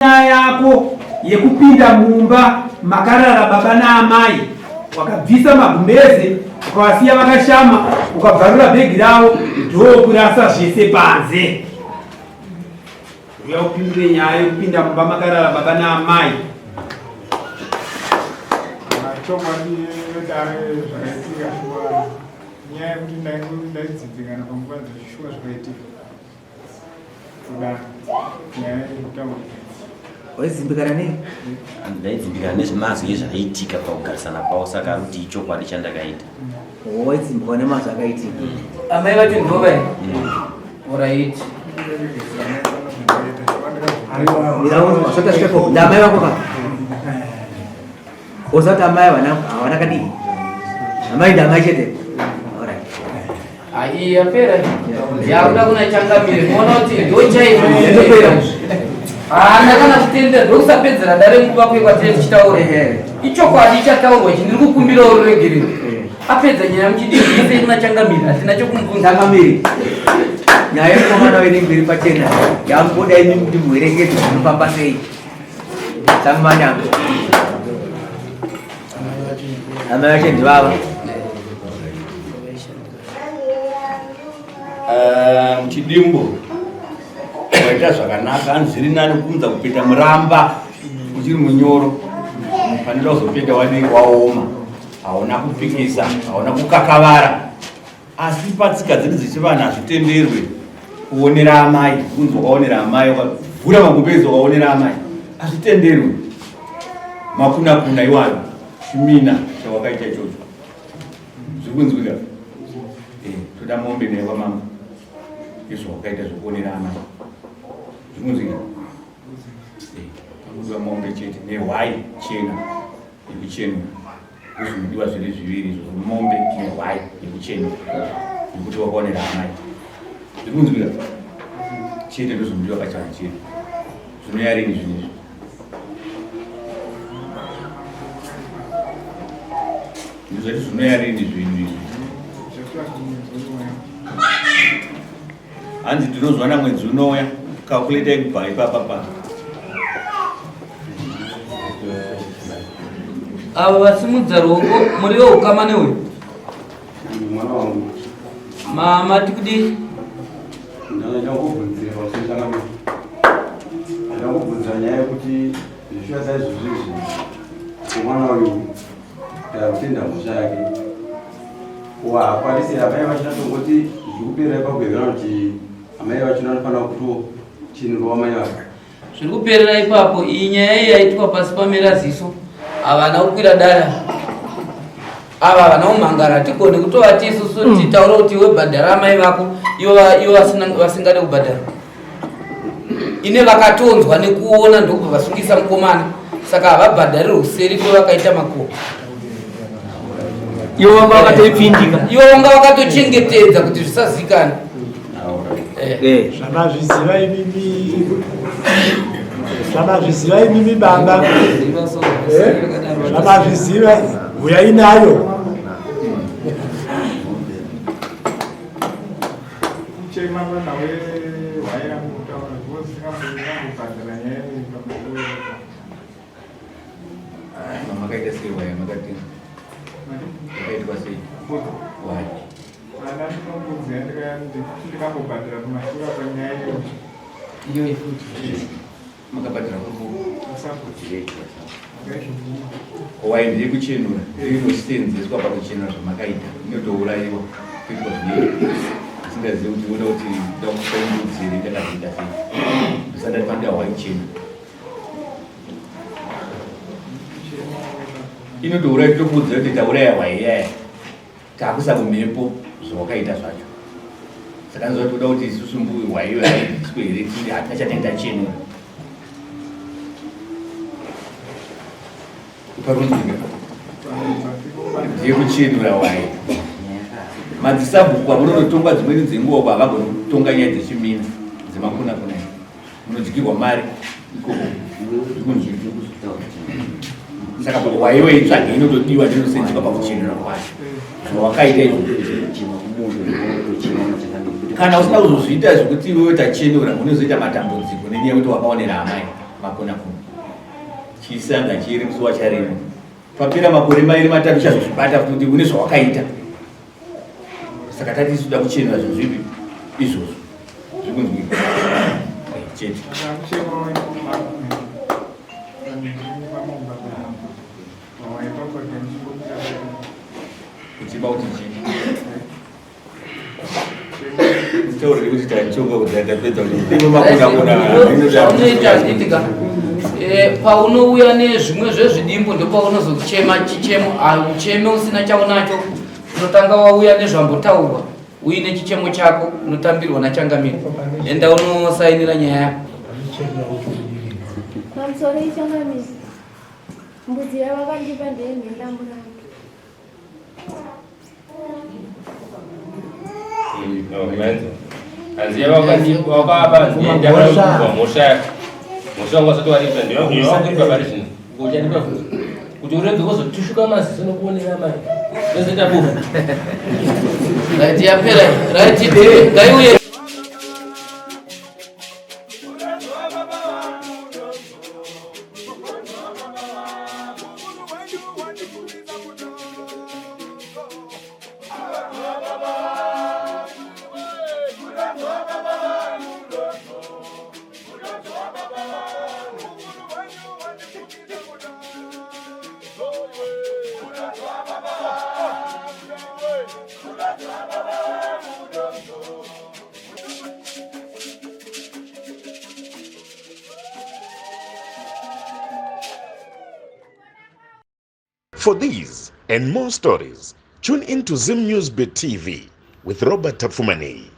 Nyaya yako yekupinda mumba makarara baba naamai wakabvisa magumbeze ukavasiya vakashama ukabvarura bhegi ravo ndokurasa zvese panze. Uya upindure nyaya yekupinda mumba makarara baba naamai. Chokwadi vedare zvakaitika shuwa nyaya yekuti ndaidzidzikana panguva dzeshuwa zvakaitika. Waidzimbikana nei? Ndaidzimbikana nezvemazwi ezvaiitika pakugarisana kwavo saka ari kuti ichokwadi chandakaita. Waidzimbikana nemazwi akaitika. Amai vacho ndivo vai? Orit. Ndamai vako ka? Ozati amai havana kadii? Amai ndamai chete. Iyi yapera yakuda kuna changamire moona kuti ndochaizvo haana kana kutendera ndokusapedzera dare nguva kuye kwatine tichitaura ichokwadi chataurwa ichi ndiri kukumbirawo ruregerero apedza nyaya muchidii kuna changamire hatina chokumubvunza changamire nyaya yemukomana wenyu iri pachena yamubuda imi kuti muherekedze zvinofamba sei samumanyanga amai vacho ndivava Eh, muchidimbu waita zvakanaka hanzi zviri nani kunza kupinda muramba uchiri munyoro fanira kuzopinda wanenge waoma hauna kupikisa hauna kukakavara asi patsika dzedu dzechivanhu hazvitenderwe kuonera amai kunzi wakaonera amai wakavhura magumbezi wakaonera amai hazvitenderwe makuna kuna iwayo chimina chawakaita ichocho zviri kunzwika eh, toda mombe naye kwamambo izvo wakaita zvekuonera amai zviri kunzwika eh, pakudiwa mombe chete nehwai chena yekuchenura ndozvinodiwa zviri zviviri izvozvo mombe nehwai yekuchenura nekuti wakaonera amai zviri kunzwika chete ndozvinodiwa pachivanhu chedu zvinoyarini zvinhu izvi ndizvati zvinoyarini zvinhu izvi hanzi ndinozwana mwedzi unouya calculate kubva ipapa pa avo vasimudza ruoko muri veukama neuyu mwana wangu mama tikudii ndangobvunzira pamusoro ndangobvunzira nyaya yekuti zvishuwa saizvozvo izvi kumwana uyu ndakutenda mhosva yake haakwanisi amai vachina tongoti zviri kuperera ipapo here kana kuti amai vachina vanofanira kutochinurwa mai vake Zviri kuperera ipapo. Iyi nyaya iyi yaitwa pasi pamera ziso. Havana kukwira dara. Ava havana kumhangara. Hatigone kutovati isusu titaure kuti iwe bhadhara amai vako ivo ivo vasingade kubhadhara. Ine vakatonzwa nekuona ndokubva vasungisa mukomana. Saka havabhadhari ruseri kwevakaita makuhwa. Ivo vanga vakatoipindika. Ivo vanga vakatochengetedza kuti zvisazikana. Eh. Zvamazviziva imimi, zvamazviziva imimi baba, eh? Zvamazviziva huyai nayo. Kuchema mwana wehwaira mutaura zvosingambobhadhara nyaya Makaita sei waya makati makaitwa sei waya Ana ndinokuziva ndikambobhadhara kumashure panyaya iyo. Iyoyi futi. Makabhadhara kuku? Waini yekuchenura inosenzeswa pakuchenura zvamakaita inotourayiwa kuitwa zvinoitwa. Usingazivi kuti unoda kuti ndakupa mbudzi here ndakazviita sei. Ndisati ndati waichena. Inotouraya tokuudza kuti tauraya wai yaya. Takusa kumhepo zvawakaita zvacho. Saka nzwa toda kuti isusu mbuyu hwaiyo haibviswe here tiri hatina chatenge tachenura. Parunzika. Ndiye kuchenura wai. Madzisabhuku amunonotonga dzimweni dzenguva kwa havagoni kutonga nyaya dzechimina dzemakuna kuna. Munodyirwa mari ikoko. Saka waiwe itsvage inotodiwa ndinosenzwa pakuchenura kwacho. Zvawakaita izvo. Kana usina kuzozviita zvekuti iwewe tachenura unozoita matambudziko nenyaya yekuti wakaonera amai. Makonakona chisanga chiri musi wacharema papera makore mairi matatu chazozvibata futi kuti une zvawakaita saka tati isu toda kuchenura zvinhu zvipi izvozvo zvikunzwika eh, chete kuchiba kuti chii Eh, paunouya nezvimwe zvezvidimbu ndopaunozochema chichemo aucheme usina chaunacho unotanga wauya nezvambotaurwa uine chichemo chako unotambirwa nachangamire enda unosainira nyaya yako Pamusoro ichangamire. Mbudzi yavakandipa ndeyemhendamurambi. Hanzi wakapa mhosva mhosva wanga usati waripa ndiwakuipa pari zvino uchandipa futi kuti urege kuzotushuka maziso nokuonera mai ndozoita bufu right yapera right ngaiuye For these and more stories, tune in to Zim News Bit TV with Robert Tafumani.